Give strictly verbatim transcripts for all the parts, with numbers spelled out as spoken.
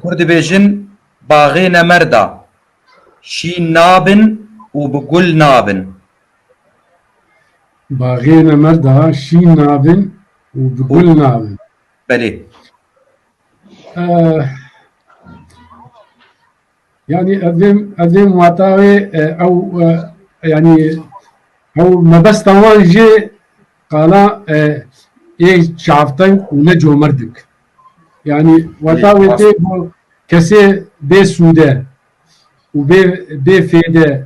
Kur dibêjin, baxê nemerda şîn nabin û bi gul nabin. Baxê nemerda şîn nabin û bi gul nabin. Belê. Eh, yanî evêm evêm wata wê, eh, ew, eh, yanî ew mebesta wan jê qala, eh, ê çavteng û ne comerdin. Yanî wata wê tê ku kesê bê sûde û bê bê fêde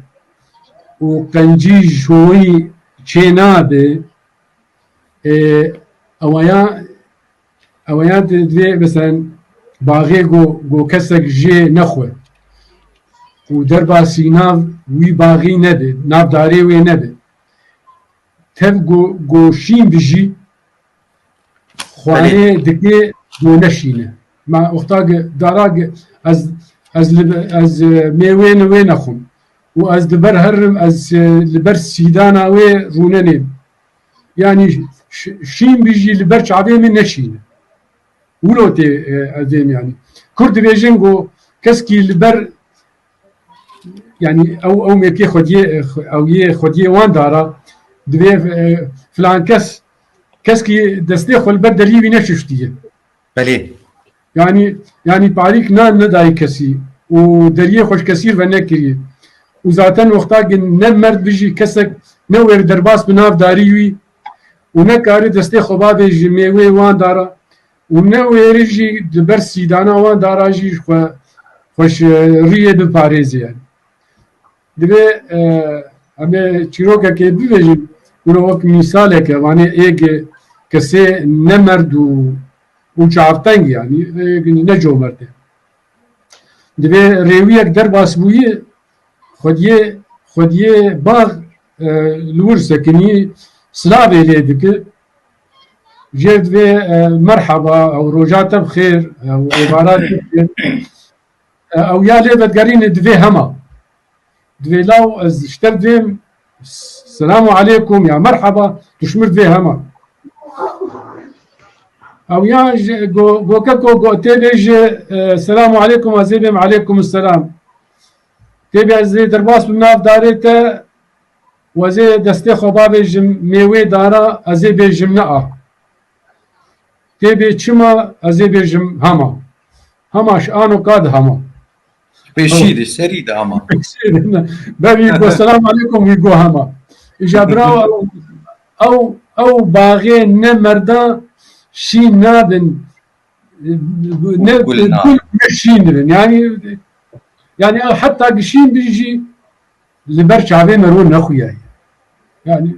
û qencî ji wî çê nabe, e, eweya eweya di- divê, meselen, baxê go go kesek jê nexwe û derbasî nav wî baxî nebe, nav darê wê nebe. Tev go go şîn bijî, xwanê dike go neşîne. Ma wexta ge dara ge ez ez li ez, e, mêwê ne wê nexwim û ez di ber herim, ez, e, li ber sîdana wê rûnenêm. Yanî ş- şîn bijî li ber çavê min neşîne. Wilo tê, e, ez dêm yanî. Kur dibêjin ku keskî li ber, yanî ew ew mêkê xwediyê, e, xwe- ew yê xwediyê wan dara, divê, e, filan kes, keskî destê xwe li ber deriyê wî neşuştiye. Belê. Yanî yanî parîk nan nedayê kesî û deriyê xweşkesîr venekiriye. Û zaten wexta ki ne merd bijî kesek ne wêr derbas bi nav darî wî û ne karê destê xwe bavê ji mêwê wan dara û ne wêrê jî di ber sîdana wan dara jî xwe xweş riyê biparêze yani. Divê, e, em ê çîrokekê bibêjin, wilo wek mîsaleke, vanê ê ge kesê ne merd û û çavteng, yanî, e, ne comerd e. Divê rêwiyek derbas bûyî, xwediyê xwediyê bax, e, li wir sekinî, silavê lê dike. Jê divê, e, merheba, ew roja te bi xêr, ew êvara te bi xêr. E, ew ya lê vedigerîne divê hema. Divê law ez ji te divêm selamu aleykum ya merheba, tu ji min divê hema. Ew ya ji go- gokeko go tê bê ji, e, selamu aleykum, ez ê bêm aleykum selam. Tê bê ez ê derbas bim nav darê te, ez ê destê xwe bavêjim mêwê dara, ez ê bêjim ne a. Tê bê çima, ez ê bêjim hema. Hema ji ano ka di hema. Pêşî de, serî de hema. Berî go selam aleykum wî go hema. Îja birawo ew, ew, ew baxê ne merda şîn nabin, ne Gul nabin. Gul ne şîn dibin. Yani, yani ew heta ki şîn bin jî li ber çavê me ro nexuyaye. Yani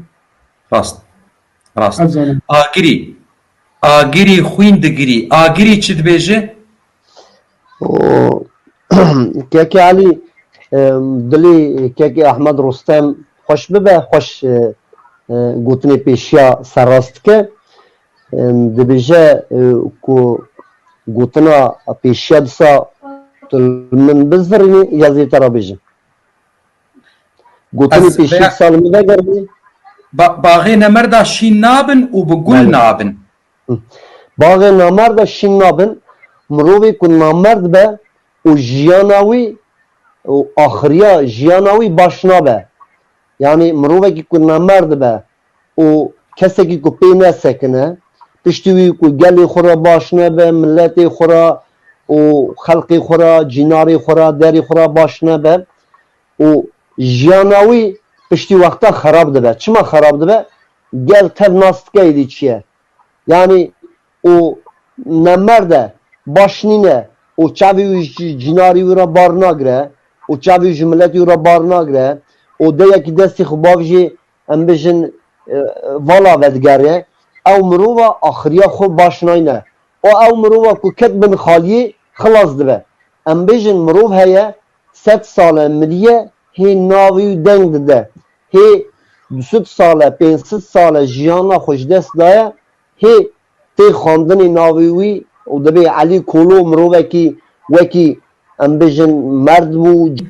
Rast. Rast. ez zanim. Agirî. Agirî xwîn digirî. Agirî çi dibêje? û Kekê Elî, e, dilê Kekê Ehmed Rostem xweş bibe, xweş, e, e, gotinê pêşiya serrast dike. E, dibêje, e, ku gotina pêşiya disa tu li min bizirînî, ya zê te re bêjim. Gotinê Ez pêşiya veya- disa li min vegerînî. Ba- Baxê nemerda şîn nabin û bi gul Belê. Nabin. Baxê namerda şîn nabin, mirovê ku namerd be û jiyana wî û axiriya jiyana wî baş nabe. Yanî mirovekî ku namerd be û kesekî ku pê nesekine, piştî wî ku gelê xwe re baş nebe, miletê xwe re û xelkê xwe re, cînarê xwe re, derê xwe re baş nebe û jiyana wî piştî wexta xerab dibe. Çima xerab dibe? Gel tev nas dike êdî çi ye. Yanî û nemerde baş nîne û çavê wî ji cînarî wî re bar nagire û çavê wî ji miletî wî re bar nagire û de yekî destî xwe bavijê, em bijin, e, vala vedigere, ew mirova axiriya xwe baş nayne. Û ew mirova ku ket bin xaliyê xilas dibe. Em bijin mirov heye sed sale miriye, hê navê wî deng dide. Hê du sed sale, pênc sed sale jiyana xwe ji dest daye, hê tê xwendinê navê wî û dibê Elî Kolo mirovekî wekî, em bijin, merd bû.